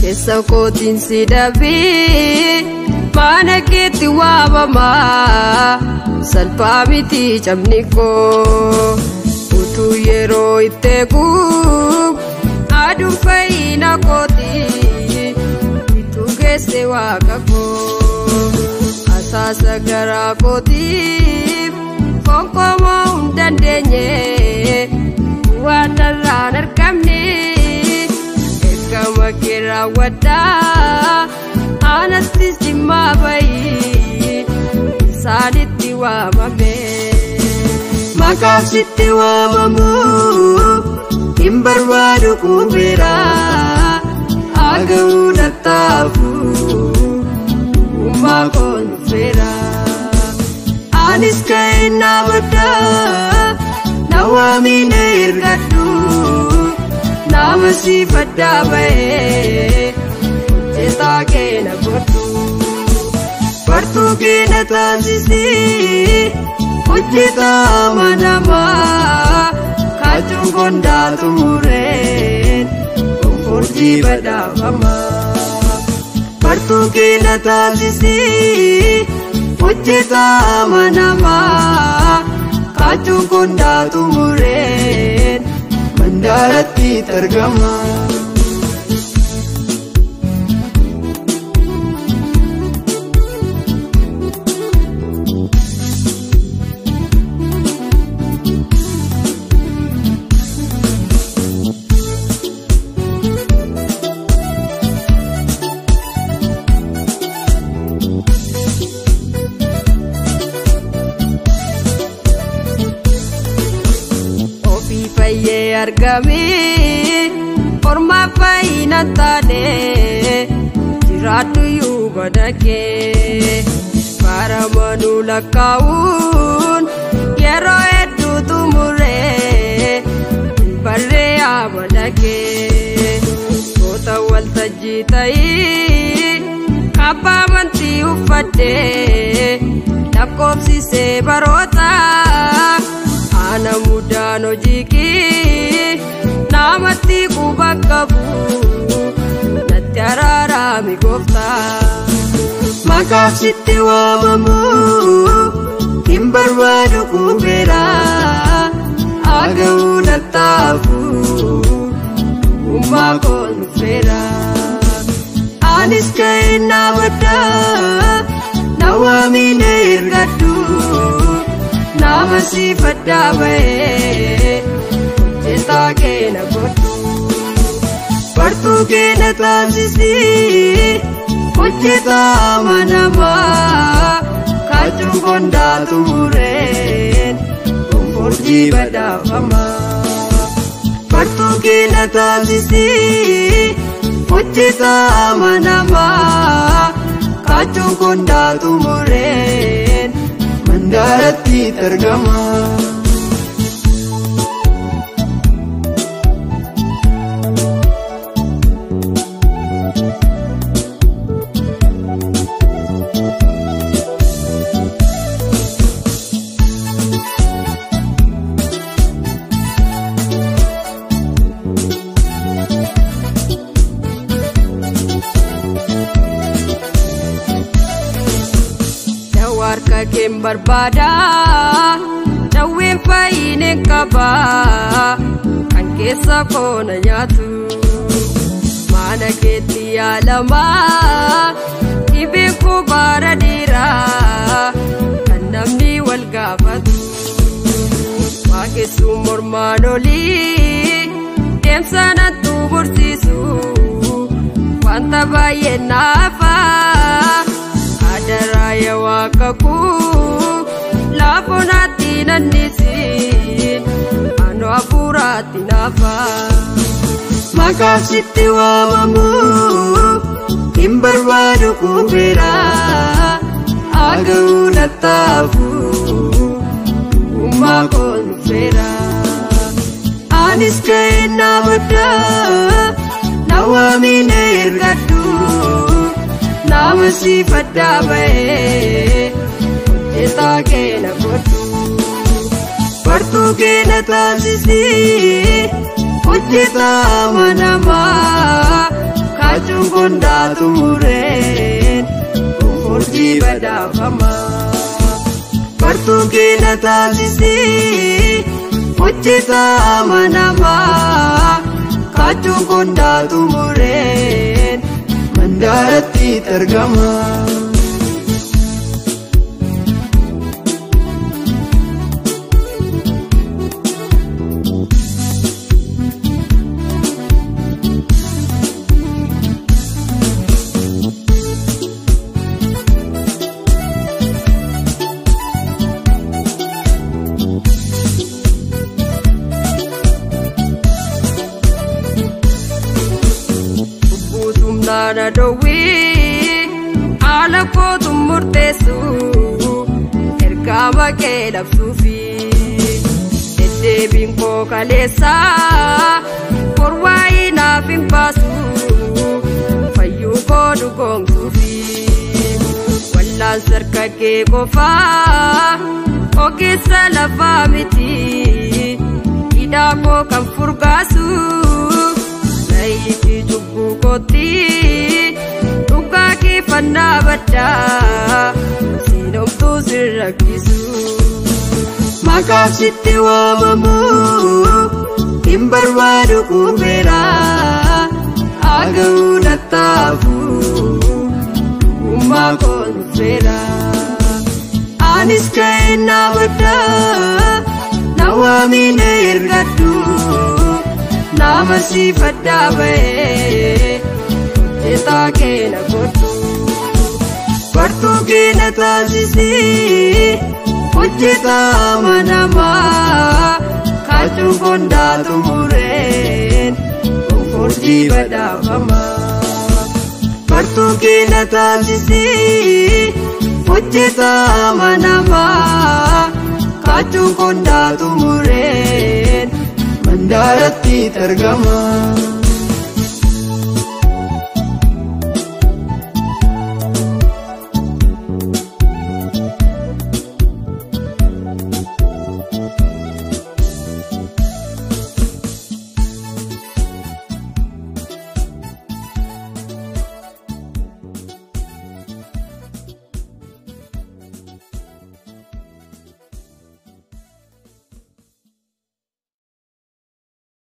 Keessa kootiin si dhabee mana keetti waamamaa salphaa miti cabni koo utuu yeroo itti eegu aduun fayyina kooti ituu geesse waaqa koo asaasa garaa kootiif konkomoo hin dandeenye waan narraan argamne. Kama kera wada anatti simma bayi isaanitti waamame maqaaf sitti waamamu hin barbaadu kubeera aga'uu nattaafu uumaa koon dhufeera anis ka'een dhaabadha na waamine ergadhu nama siifadhaa ba'ee hojjetaa keena godhu bartuu keena taasisii hojjetaa amanamaa kaachuun gondaa xumureen gonforjii badhaafamaa bartuu keena taasisii hojjetaa amanamaa kaachuun gondaa xumureen mandaaratti argama. Fayyee argame orma fayyina taane jiraadhu iyyuu badakee bara manuu lakkaa'uun yeroo hedduu xumuree barree amalakee goota waltajjii ta'ii kabbaa amantii uffadhee lakkoofsisee baroota. Ana mudaan hojii kee namatti quba qabu natti araarami gooftaa. Maqaaf sitti waamamu hin barbaadu kubeera aga'uu nattaafu uumaa koon dhufeera anis ka'een dhaabadha na waamine ergadhu. Nama siifadhaa ba'ee hojjetaa keena godhu bartuu keena taasisii hojjetaa amanamaa kaachuun gondaa xumureen gonforjii badhaafamaa bartuu keena taasisii hojjetaa amanamaa kaachuun gondaa xumureen mandaaratti argama. Harka keen barbaada dhawween fayyine qaba kan keessa koona nyaatu mana keetti yaalamaa dhibeen koo bara dheeraa kan namni wal gaafatu waaqessuun mormaan olii deemsa nattu bursiisu wanta baay'ee naafa. Adaraya waaqa koo laafonaatti nannisiin qofaatti naafa. Maqaaf sitti waamamu hin barbaadu kubeera aga'uu nattaafu dhugummaa koon dhufeera. Anis ka'een dhaabadha na waamine ergadhu nama siifadhaa ba'ee hojjetaa kee na godhu. Bartuu kee na taasisii hojjetaa amanamaa kaachuun gondaa xumureen urjii badhaafamaa. Bartuu kee na taasisii hojjetaa amanamaa kaachuun gondaa xumureen mandaaratti argama. Naana dhoowwii haala kootu murteessu ergama kee labsuufi deddeebiin koo kaleessa korwaayii naaf hin baasu fayyuu koo dhugoomsuufi wallaan sarka kee qofaa ogeessa lafaa miti hidhaa koo kan furgaasu. Naayiti cubbuu kootti dhugaa kee fannaa baddaa sinomtuu sin rakkisu. Maqaaf sitti waamamu hin barbaadu kubeera aga'uu nattaafu dhugummaa koon dhufeera. Anis ka'een dhaabadha na waamine ergadhu nama siifadhaa ba'ee hojjetaa kee na godhu. Bartuu kee na taasisii hojjetaa amanamaa kaachuun gondaa xumureen urjii badhaafamaa. Bartuu kee na taasisii hojjetaa amanamaa kaachuun gondaa xumureen mandaaratti argama.